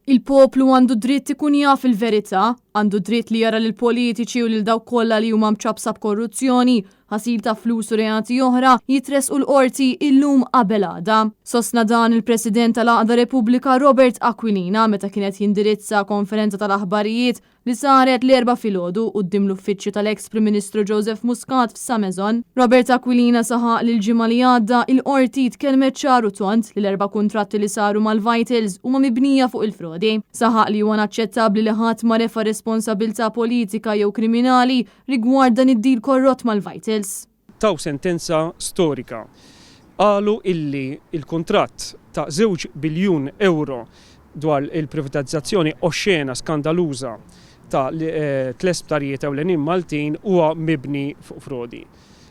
Il-poplu għandu dritt ikun jaf il-verità, għandu dritt li jara lill-politiċi u lil dawk kollha li huma mċappsa b'korruzzjoni, ħasil ta' flus u reati oħra jitressqu l-Qorti illum qabel għada. Sostna dan il-President tal-Għaqda Repubblika Robert Aquilina meta kien qed jindirizza konferenza tal-aħbarijiet li saret l-Erbgħa filgħodu quddiem l-uffiċċju tal-eks Prim Ministru Joseph Muscat f'Sa Maison. Robert Aquilina saħaq li l-ġimgħa li għadda, il-Qorti tkellmet ċar u tond li l-erba' kuntratti li saru mal-Vitals huma mibnija fuq il-frodi. Saħaq li huwa inaċċettabbli li ħadd ma refa' responsabilità politika jew kriminali rigward dan id-deal korrott mal-Vitals. Taw sentenza storika. Qalu illi l-kuntratt ta' żewġ biljun ewro dwar il-privatizzazzjoni oxxena, skandaluża ta' tle sptarijiet ewlenin Maltin huwa mibni fuq frodi.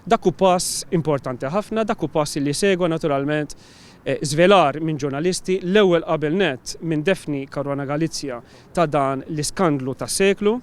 Dak hu pass importanti ħafna, dak hu pass illi segwa naturalment żvelar minn ġurnalisti, l-ewwel qabel nett minn Daphne Caruana Galizia ta' dan l-iskandlu tas-seklu.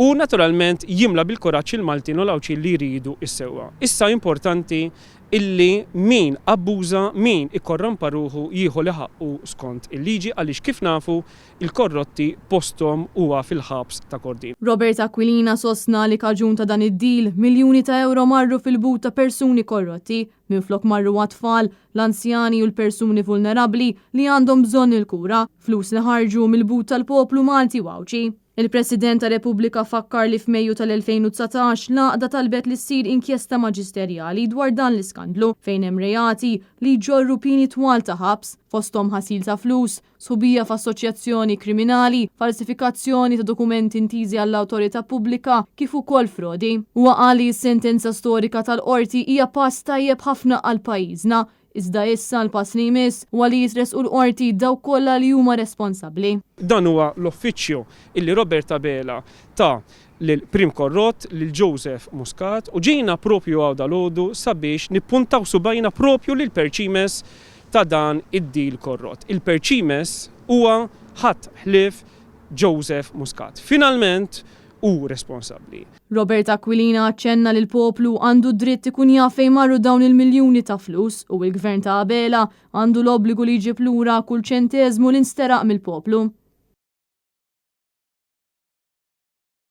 U naturalment jimla bil-kuraġġ il-Maltin u l-Għawdxin li jridu s-sewwa. Issa importanti illi min abbuża, min ikkorrompa ruħu jieħu li ħaqqu skont il-liġi għaliex kif nafu il-korrotti posthom huwa fil-ħabs ta' Kordin. Robert Aquilina sostna li kaġun ta' dan id-deal, miljuni ta' ewro marru fil-but ta' persuni korrotti, minflok marru għat-tfal, l-anzjani u l-persuni vulnerabbli li għandhom bżonn il-kura, flus li ħarġu mill-but tal-poplu Malti u Għawdxi. Il-President ta' Repubblika fakkar li f'Mejju tal-2019 l-għaqda talbet li ssir inkjesta maġisterjali dwar dan l-iskandlu fejn hemm reati li jġorru pieni twal ta' ħabs, fosthom ħasil ta' flus, sħubija f'assoċjazzjoni kriminali, falsifikazzjoni ta' dokumenti intiżi għall-awtorità pubblika kif ukoll frodi. Huwa qal li s-sentenza storika tal-Qorti hija pass tajjeb ħafna għal pajjiżna Iżda issa l-pass li jmiss huwa li jitressqu l-Qorti dawk kollha li huma responsabbli. Dan huwa l-uffiċċju illi Robert Abela ta lil Prim Korrott, lil Joseph Muscat u ġejna propju hawn dalgħodu sabiex nippuntaw subgħajna propju lil Perċimes ta' dan id-deal korrott. Il-Perċimes huwa ħadd ħlief Joseph Muscat. Finalment hu responsabbli. Robert Aquilina aċċenna li l-poplu għandu d-dritt ikun jaf fejn marru dawn il-miljuni ta' flus u l-Gvern ta' Abela għandu l-obbligu li jġib lura kull ċenteżmu li nsteraq mill-poplu.